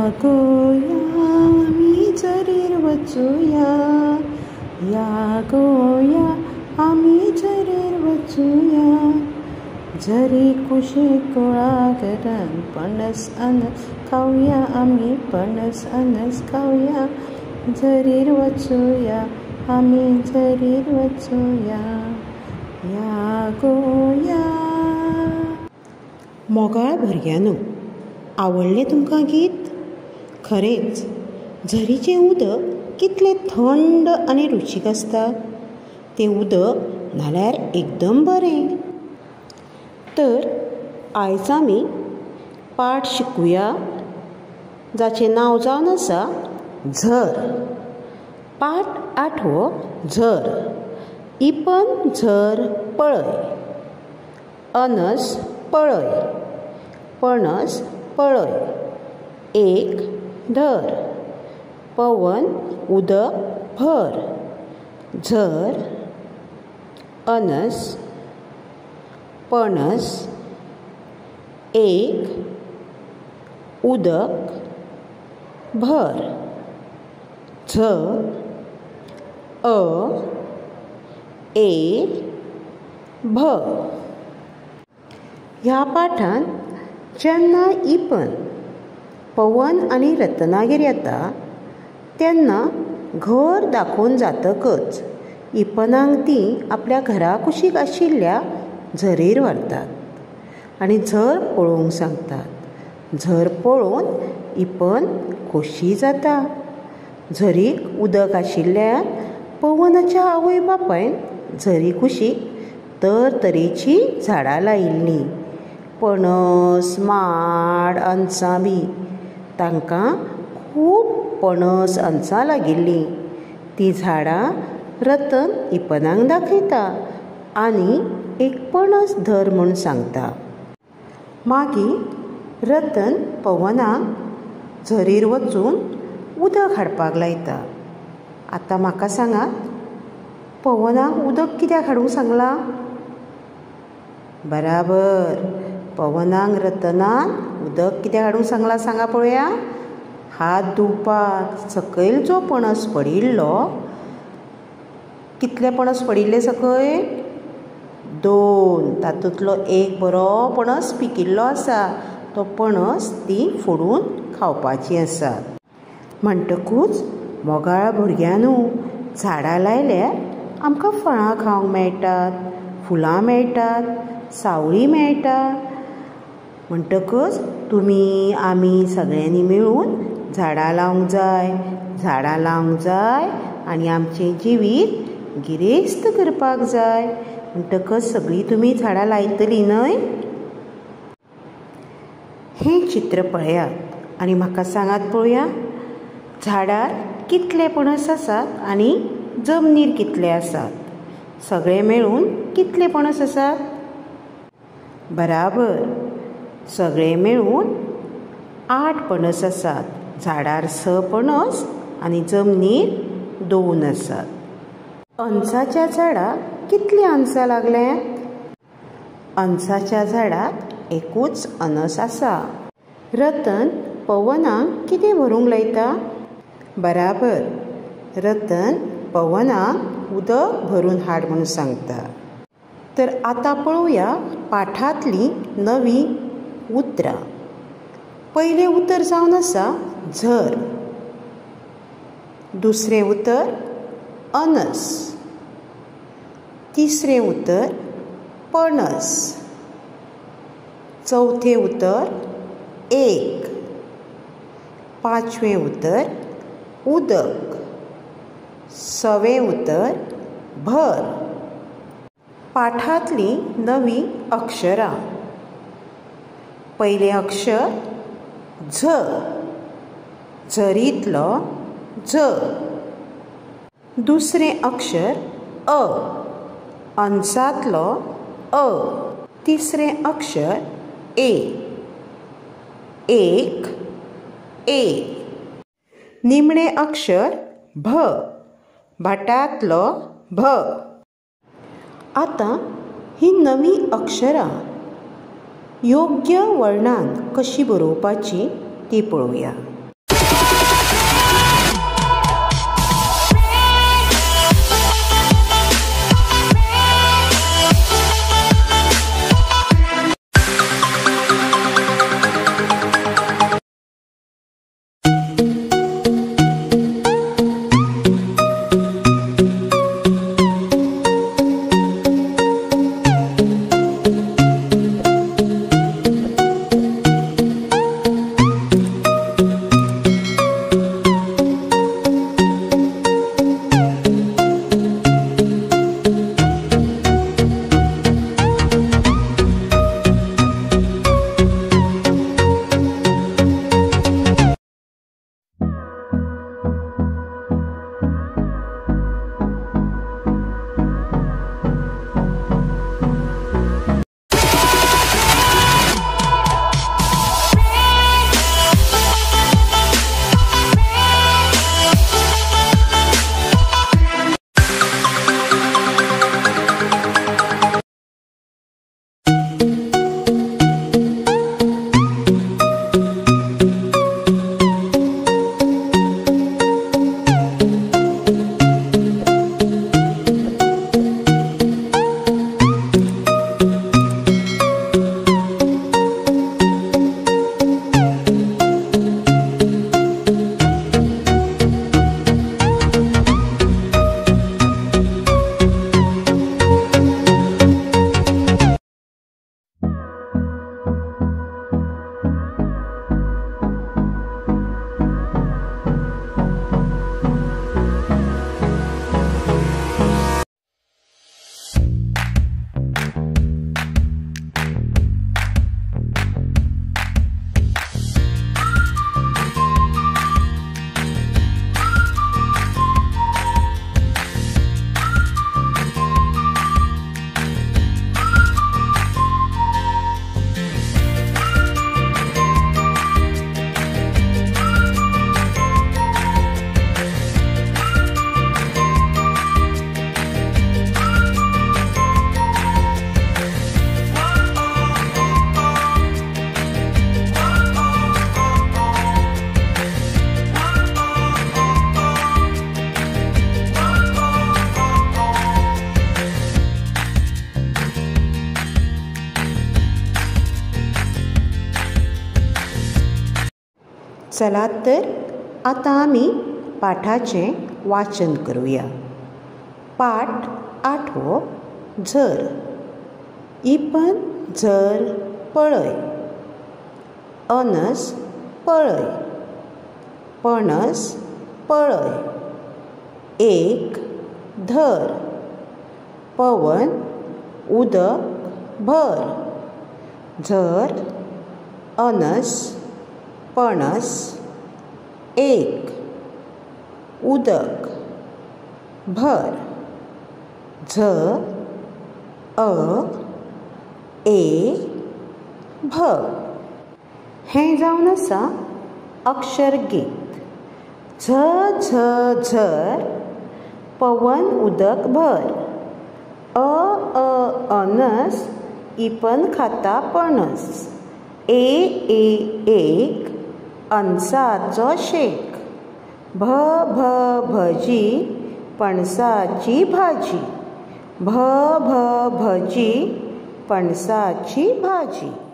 या गो या आमी झरीर वचुया, या गो या आमी झरीर वचुया. झरी कुशीक कुळागरान पणस अनस खावया, आमी पणस अनस खावया. झरीर वचुया आमी झरीर वचुया, या गो या. मोगाळ भुरग्यांनो, आवडलें तुमकां गीत? खरेंच झरीचें उदक कितलें थंड आनी रुचीक आसता. तें उदक न्हाल्यार एकदम बरें. तर आयज आमी पाठ शिकुया जाचें नांव जावन आसा झर. पाठ आठवो झर. इपन झर पळय, अनस पळय, पणस पळय, एक धर, पवन उदक भर. झर, अनस, पणस, एक, उदक, भर. झ, अ, ए, भ. ह्या पाठान जेन्ना इपन पवन आनी रतनागेर येता तेन्ना घर दाखोवन जातकच इपनाक तीं आपल्या घरा कुशीक आशिल्ल्या झरीर व्हरतात आनी झर पळोवंक सांगतात. झर पळोवन इपन खोशी जाता. झरीक उदक आशिल्ल्यान पवनाच्या आवय बापायन झरी कुशीक तरतरेचीं झाडां लायिल्लीं, पणस, माड, अनसां बी. तांकां खूब पणस अनसां लागिल्लीं. तीं झाडां रतन इपनाक दाखयता आनी एक पणस धर म्हूण सांगता. मागीर रतन पवनाक झरीर वचून उदक हाडपाक लायता. आतां म्हाका सांगात, पवनाक उदक कित्याक हाडूंक सांगलां? बराबर, पवनाक रतनान उदक कित्याक हाडूंक सांगलां सांगा पळोवया. हात धुवपाक. सकयल जो पणस पडिल्लो, कितले पणस पडिल्ले सकयल? दोन. तातूंतलो एक बरो पणस पिकिल्लो आसा, तो पणस ती फोडून खावपाची आसा. म्हणटकूच मोगाळ भुरग्यांनो, झाडां लायल्यार आमकां फळां खावंक मेळटात, फुलां मेळटात, सावळी मेळटा. म्हणटकच तुमी आमी सगळ्यांनी मेळून झाडां लावंक जाय, झाडां लावंक जाय आनी आमचें जिवीत गिरेस्त करपाक जाय. म्हणटकच सगळीं तुमी झाडां लायतलीं न्हय? हें चित्र पळयात आनी म्हाका सांगात पळोवया, झाडार कितले पणस आसात आनी जमनीर कितले आसात? सगळे मेळून कितले पणस आसात? बराबर, सगळे मेळून 8 पणस आसात. झाडार 6 पणस आनी जमनीर 2 आसात. अनसाच्या झाडाक कितलीं अनसां लागल्यांत? अनसाच्या झाडाक एकूच अनस आसा. रतन पवनाक कितें भरूंक लायता? बराबर, रतन पवनाक उदक भरून हाड म्हूण सांगता. तर आतां पळोवया पाठांतलीं नवीं उतरां. पयलें उतर जावन आसा झर, दुसरें उतर अनस, तिसरें उतर पणस, चवथें उतर एक, पांचवें उतर उदक, सवें उतर भर. पाठांतलीं नवीं अक्षरां. पयलें अक्षर झ, झरींतलो झ. दुसरें अक्षर अ, अनसांतलो अ. तिसरें अक्षर ए, एक, ए. निमणें अक्षर भ, भाटांतलो भ. आतां ही नवीं अक्षरां योग्य वर्णान कशी बरोवपाची ती पळोवया. चलात तर आतां आमी पाठाचें वाचन करुया. पाठ 8वो झर. इपन झर पळय, अनस पळय, पणस पळय, एक धर, पवन उदक भर, झर, अनस, पणस, एक, उदक, भर, झ, अ, ए, भ. हें जावन आसा अक्षर गीत. झ झ झर, पवन उदक भर, अ अ अनस, इपन खाता पणस, ए ए एक, अनसाचो शेक, भ भ भजी, पणसाची भाजी, भ भ भजी, पणसाची भाजी.